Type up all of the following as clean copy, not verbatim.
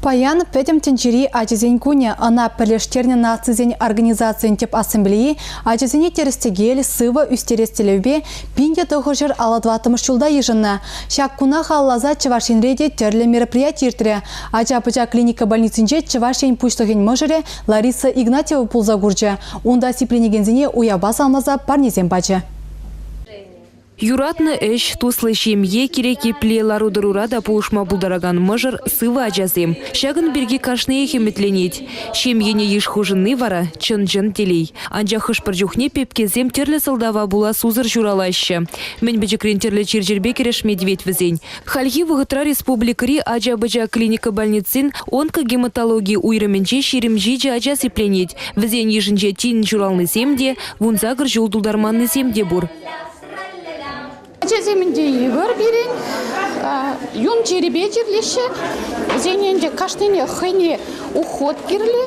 Паян Пӗтӗм тӗнчери ачасен кунӗ. Ӑна Пӗрлештернӗ нацисен организацийӗн тӗп ассамблейи ачасене тӗрӗс-тӗкел, сывӑ ӳстерес тӗллевпе 1954 ҫулта йышӑннӑ. Ҫак куна халалласа Чӑваш Енре те тӗрлӗ мероприяти иртрӗ. Ача-пӑча клиника больницинче Чӑваш Ен Пуҫлӑхӗн мӑшӑрӗ Лариса Игнатьева пулса курчӗ. Унта сипленекенсене уявпа саламласа парнесем пачӗ. Юратнӑ ӗҫ, туслӑ ҫемье, кирек епле лару-тӑрура та пулӑшма пултаракан мӑшӑр, сывӑ ачасем. Ҫакӑн пирки кашниех ӗмӗтленет. Ҫемьене йыш хушӑнни вара чӑн-чӑн телей. Анчах хӑш-пӗр чухне пепкесем тӗрлӗ сӑлтава пула сусӑр ҫуралаҫҫӗ. Мӗн пӗчӗкрен тӗрлӗ чир-чӗрпе кӗрешме тивет вӗсен. Хальхи вӑхӑтра республикӑри ача-пӑча клиника больницин онкогематологи уйрӑмӗнче 27 ача сипленет. Вӗсен йышӗнче тин ҫуралнисем те, 18 ҫул тултарманнисем те пур. Ачасем ӗнтӗ йывӑр пирӗн, юн чирӗпе чирлеҫҫӗ. Вӗсене ӗнтӗ кашнине хӑйне уход кирлӗ.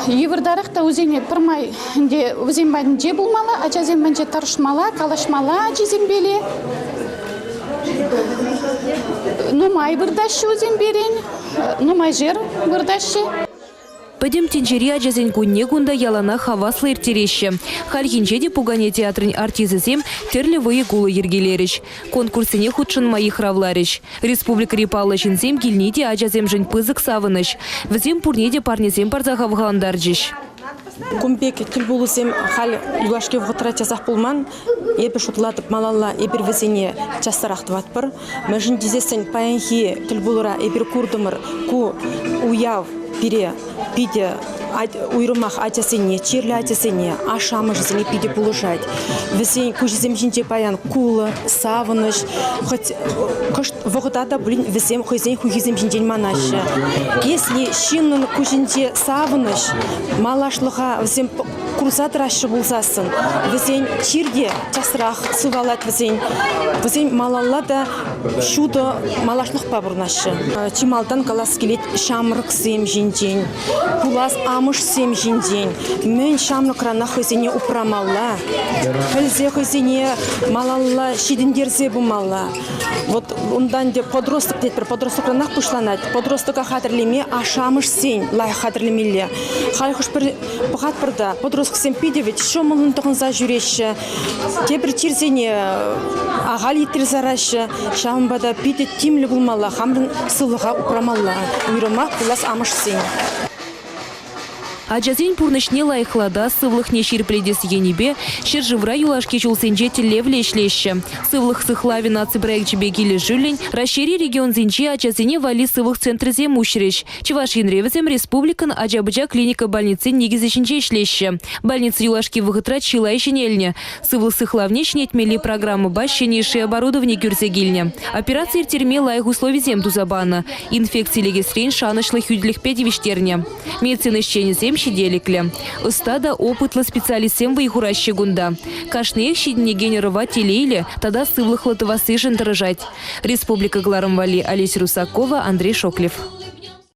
Йывӑртарах та вӗсене пӗрмай ӗнтӗ вӗсем патӗнче пулмалла, ачасем патӗнче тӑрӑшмалла, калаҫмалла ачисемпеле. Нумай выртаҫҫӗ вӗсем пирӗн, нумайшер выртаҫҫӗ. Пӗтӗм тӗнчери ачасен кунне кунта яланах хаваслӑ ирттереҫҫӗ. Хальхинче те пукане театрӗн артисчӗсем тӗрлӗ вӑйӑ-кулӑ йӗркелерӗҫ, конкурссене хутшӑнма йыхравларӗҫ. Республикӑри паллӑ ҫынсем килни те ачасемшӗн пысӑк савӑнӑҫ. Вӗсем пурне те парнесем парса хавхалантарчӗҫ. Кун пек тӗлпулусем халь юлашки вӑхӑтра часах пулман. Эпӗ шутлатӑп, малалла эпир вӗсене часрах тӑватпӑр. Мӗншӗн тесессӗн паянхи тӗлпулура эпир куртӑмӑр, ку уяв пире питӗ уйрӑмах ачасене, чирлӗ ачасене, ашшӗ-амӑшӗсене питӗ пулӑшать. Вӗсен куҫӗсем ҫинче паян кулӑ, савӑнӑҫ, хоть кӑшт вӑхӑта та пулин вӗсем хӑйсен хуйхисем ҫинчен манаҫҫӗ. Если ҫыннӑн куҫӗнче савӑнӑҫ, малашлӑха вӗсем курса тӑраҫҫӗ пулсассӑн, вӗсен чир те часрах сывалать вӗсен. Вӗсен малалла та ҫутӑ малашлӑхпа пурӑнаҫҫӗ. Чи малтан калас килет ҫамрӑксем ҫинчен, пулас амӑшсем ҫинчен. Мӗн ҫамрӑкранах хӑйсене упрамалла, пӗлсе хӑйсене малалла ҫитӗнтерсе пымалла. Вот унтан те подросток тетпӗр, подростокранах пуҫланать. Подростока хатӗрлеме ашшӗ-амӑшсен лайӑх хатӗрлемелле. Халь хӑш-пӗр пӑхатпӑр та, подростксем питӗ вӗт ҫӑмӑллӑн тӑхӑнса ҫӳреҫҫӗ. Тепӗр чирсене ахаль итре сараҫҫӗ. Ҫавӑнпа та питӗ тимлӗ пулмалла, хамӑрӑн сывлӑха упрамалла, уйрӑмах пулас амӑшсен. Ачасен пурнӑҫне лайӑхлатас, сывлӑхне ҫирӗплетес енӗпе ҫӗршывра юлашки ҫулсенче тӗллевлӗ ӗҫлеҫҫӗ. Сывлӑх сыхлавӗ наци проекчӗпе килӗшӳллӗн Раҫҫейри регионсенчи ачасене валли сывлӑх центрӗсем уҫрӗҫ. Чӑваш Енре вӗсем республикӑн ача-пӑча клиника больницин никӗсӗ ҫинче ӗҫлеҫҫӗ. Больница юлашки вӑхӑтра чылай ҫӗнелнӗ. Сывлӑх сыхлавне ҫӗнетмелли программӑпа ҫӗнӗ йышши оборудовани кӳрсе килнӗ. Операци ирттерме лайӑх условисем туса панӑ. Инфекци лекесрен шанӑҫлӑ хӳтлӗхпе тивӗҫтернӗ. Медицина ӗҫченӗсем ҫителӗклӗ. Ӑста та опытлӑ специалистсем вӑй хураҫҫӗ кунта. Кашниех ҫитӗнекен ӑрӑва телейлӗ тата сывлӑхлӑ тӑвассишӗн тӑрӑшать. Республика кӑларӑм валли Олеся Русакова, Андрей Шоклев.